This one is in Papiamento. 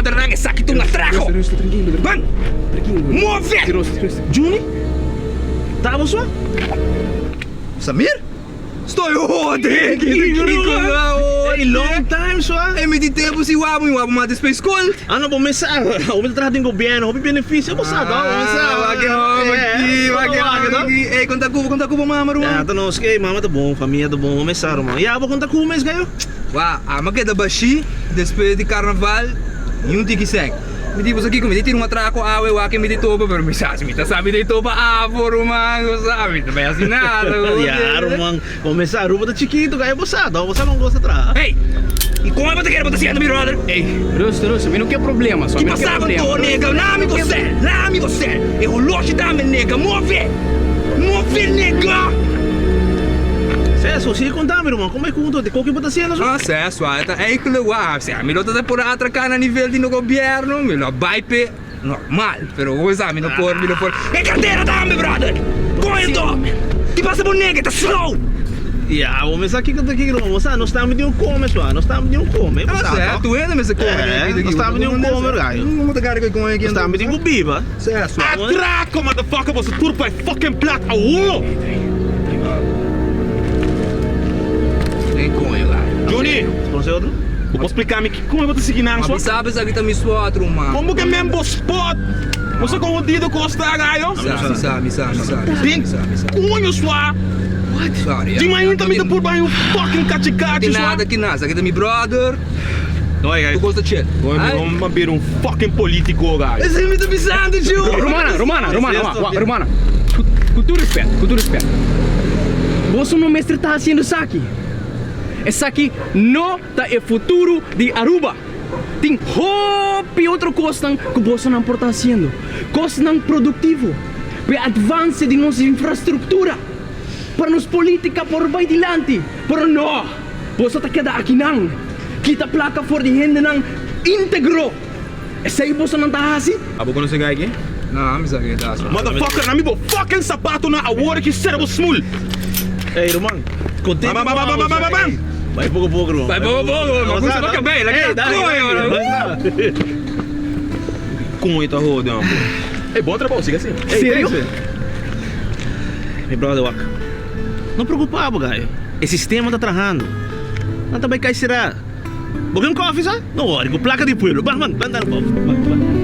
brothernan, esaki ta un atraco. Ban! Move! Juni, ta bo so? Samir? Stoy hode! Kiko na hode? Ey, long time so ah. Ey, mi tin tempo sin wak bo, mi wak bo mas despues skol. Ah no, bo mes sa, bo ta traha den gobierno, hopi beneficio bo sa to, bo mes sa. Ah, wak e homber aki, wak e homber aki. Ey, kon ta ku bo, kon ta ku bo mama ruman? Ya, ta nos, ey, mama ta bon, famia ta bon, bo mes sa ruman. Ya, bo kon ta ku mes gayo? Wak, ami a keda bashí despues di karnaval, ni un tiki sèk. Mi di boso kiko mi ta tira un atraco awe wak mi ta topa pero mi sa si mi ta sa mi ta topa afo ruman bo sa mi ta bai hasi nada bo Ya ruman bo mes sa Aruba ta chikito kaya bo sa to bo sa kon kos ta traha. Ey y kon bo ta kere bo ta siendo mi brother Ey rustu rustu mi no ke problema so Ki mi no ke pasa problema anto nega lami bo sel lami bo sel e holoshi tambe nega move move nega. Seso si konta mi ruman kon bai kunto di koki bo ta siendo so. Ah seso a ta eigenlijk wak. Si ami lo ta por a atraká na nivel di no gobièrnu, mi lo a bai p'e normal. Pero bo sa mi no por, mi no por. E kartera tambe, brother! Kon e to? Ki pasa bo nega? E ta slow! Ya, bo mester sa kiko ta kiko. Bo sa, nos tambe tin un kome, sua. Nos tambe tin un kome, bo sa, to? Tu hende mester kome den e bida aki. Nos tambe tin un kome, rayo. Bo ta kare ku e kome aki. Nos tambe tin ku biba. Sè, sua. Atraco, motherfucker! Boso tur pa e fucking plat awo! Den koño la. Juni! Conoce otro? Bo por splica mi kico bo ta sigui nan Ma so? mi sabi esaki ta mi spot ruman. Con bo ke men bo spot? Bo sa con hodido cos ta gayo? Mi sa, mi sa, mi sa, mi sa, Den mi sa, mi sa. coño sua! What? Sorry, Di mainta mi ta por bay un fucking cachi cachi Tin sua. nada ki nada, esaki ta mi brother. No, hey, Tu cos ta chill. Gooi mi homber a bira un fucking politico gayo. Esei mi ta bisando tio. Romana, Romana, Romana, wak, wak, Romana. Ku, ku tur respet, ku tur respet. Boso no mester ta hasiendo esaki. Esaki no ta e futuro di Aruba. Tin hopi otro kosnan ku bosonan por ta hasiendo. Kosnan produktivo pa e advanse di nos infrastruktura, pa nos politika por bai dilanti. Pero no! Boso ta keda akinan, kita plaka for di hendenan íntegro. Esei bosonan ta hasi? Abo konosé guy aki? No, mi sa ken ta. Motherfucker, na mi bo fucking sapatonan awor ki sera bo smul. Ey ruman, kontento Ba, ba, ba, ba, ba, ba, ba, ba. Bai poko poko ruman. Bai poko poko, ma kusa pa kabei, la kita koño. Koño ta hode man bro. Ey, bon trabou, siga así. Serio? Mi brother wak, no preocupa bo guy, e sistema ta trahando. Nan ta bai kai sera. Bo ke un kofi sa? No worry, ku plaka di pueblo. Ban, ban, ban dal un kofi. Ban, ban.